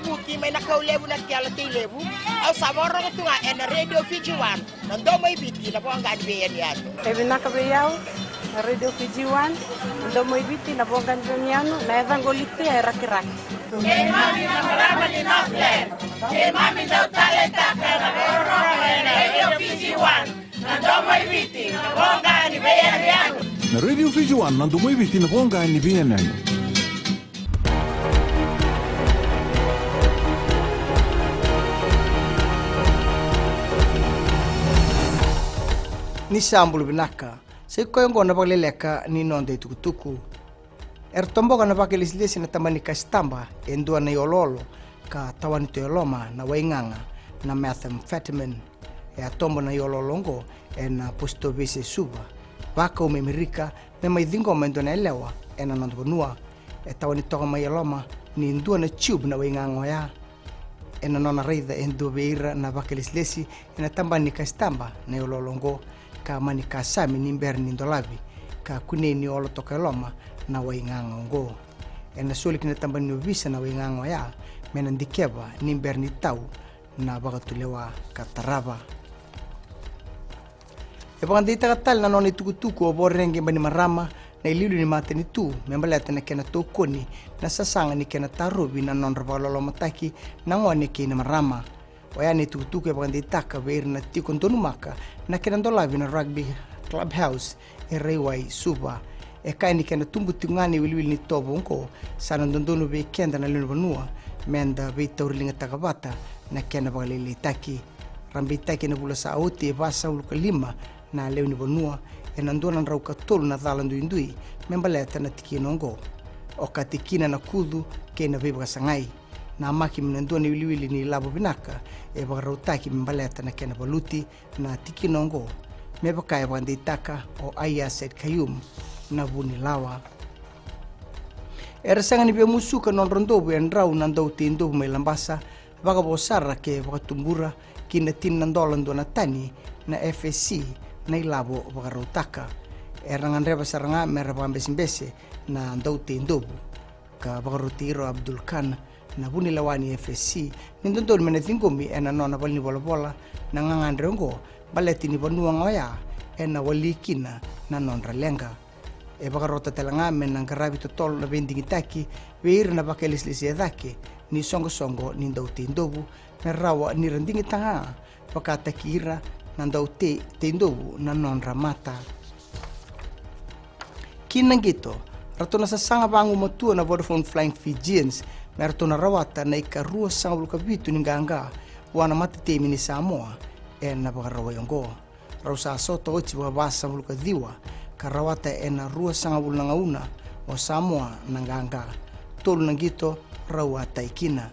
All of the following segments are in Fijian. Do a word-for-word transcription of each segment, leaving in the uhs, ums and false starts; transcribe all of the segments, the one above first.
Kuti mai na kau levu na kela tei levu. Au sa vakarorogo tu ga ena Radio Fiji One, na domo i Viti, na voqa ni veiyanuyanu. E vinaka vei au na Radio Fiji One, na domo i Viti, na voqa ni veiyanuyanu, na yacaqu o Litia e Rakiraki. Keimami na marama ni Northland, keimami dau taleitaka na vakarorogo ena Radio Fiji One, na domo i Viti, na voqa ni veiyanuyanu. Na Radio Fiji One, na domo i Viti, na voqa ni veiyanuyanu. Ni sa bula vinaka. Sa i koya oqo na vakaleleka ni noda itukutuku. Era toboka na vakailesilesi na tabana ni kasitaba e dua na ioloolo ka tawani tu e loma na waigaga na methamphetamine. E a tobo na ioloolo oqo ena post office e Suva, vakau mai Amerika me mai ciqoma e dua na yalewa ena noda vanua. E tawani toka mai e loma ni dua na tube na waigaga oya. Ena nona raica e dua vei ira na vakailesilesi ena tabana ni kasitaba na ioloolo oqo, ka mani kasami ni bera ni dolavi, ka kunei ni olo toka e loma na waigaga oqo. Ena soli ki na tabana ni ovisa na waigaga oya me na dikeva ni bera ni tau na vakatulewa ka tarava. E vakadeitaka tale na nona itukutuku o Voreqe Bainimarama, na iliuliu ni matanitu, me baleta na kena tokoni na sasaga ni kena tarovi na nodra vakalolomataki na gone kei na marama. Oya na itukutuku e vakadeitaka vei ira na tiko donumaka na kena dolavi na Rugby Clubhouse e Raiwai, Suva. E kaya ni kena tubu tiko ga na iwiliwili ni tovo oqo, sa na dodonu vei keda na lewe ni vanua me da veitauriligataka vata na kena vakalailaitaki. Ra beitaki ena vula sa oti e vasagavulu ka lima na lewe ni vanua ena dua na drau ka tolu na cala duidui me baleta na tikina oqo, okati kina na kucu kei na veivakasagai. Namaki me na dua na iwiliwili ni lavo vinaka e vakarautaki me baleta na kena valuti na tikina oqo, me vaka e vakadeitaka o Aiyaz Sayed-Khaiyum, na vunilawa. Era sega ni via musuka nodra dovu e drau na dauteidovu mai Labasa, vakavo sara ke vakatubura ki na tini na dola dua na tani na F S C na ilavo vakarautaka. Era gadreva sara ga me ra vakabesebese na dauteidovu, ka vakaroti ira o Abdul Khan, na vunilewa ni F S C, ni dodonu me na ciqomi ena nona valenivolavola na gagadre oqo, baleta ni vanua ga oya ena wali kina na nodra leqa. E vakarota tale ga me na qaravi totolo na veidigitaki vei ira na vakailesilesi e cake ni soqosoqo ni dauteidovu, me rawa ni ra digitaka ga vakataki ira na dautei, teidovu na nodra mata. Ki na qito, ratou na sasaga vagumatua na Vodafone Flying Fijians me ratou na rawata na ika ruasagavulu ka vitu ni qaqa vua na matatimi ni Samoa ena Vakarauwai oqo. Rau sa sota oti vakavasagavulu ka ciwa ka rawata ena ruasagavulu na gauna o Samoa na qaqa. Tolu na qito rau a tai kina.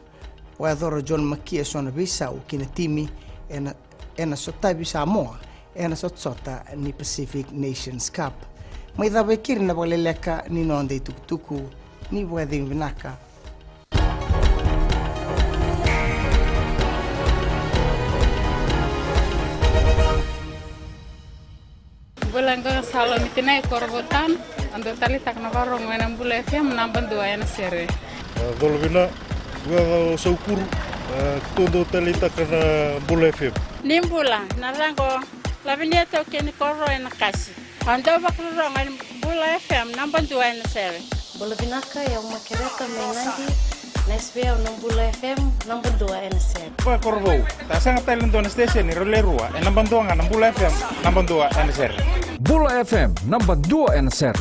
Vakayacora o John Maki eso na veisau ki na timi ena, ena sotavi Samoa ena sotasota ni Pacific Nations Cup. Mai cava e keri na vakaleleka ni noda itukutuku. Ni vakacegu vinaka. Bula, qo ga Salomi Tinai, Korovou Town. Au dau taleitaka na vakarorogo ena Bula F M, naba dua ena sere. A, colo vina, qo ga o Saukuru, a, tou dau taleitaka na Bula F M. Ni bula, na yacaqu o Lavinia Taukei ni Koro ena Kasi. Au dau vakarorogo ena Bula F M, naba dua ena sere. Bula vinaka, o yau Makereta mai Nadi. Nice vei au na Bula F M, naba dua ena sere. Vakakorovou, sa sega tale na dua na station, rau le rua, e naba dua ga na Bula F M, naba dua ena sere. Bula F M, naba dua ena sere.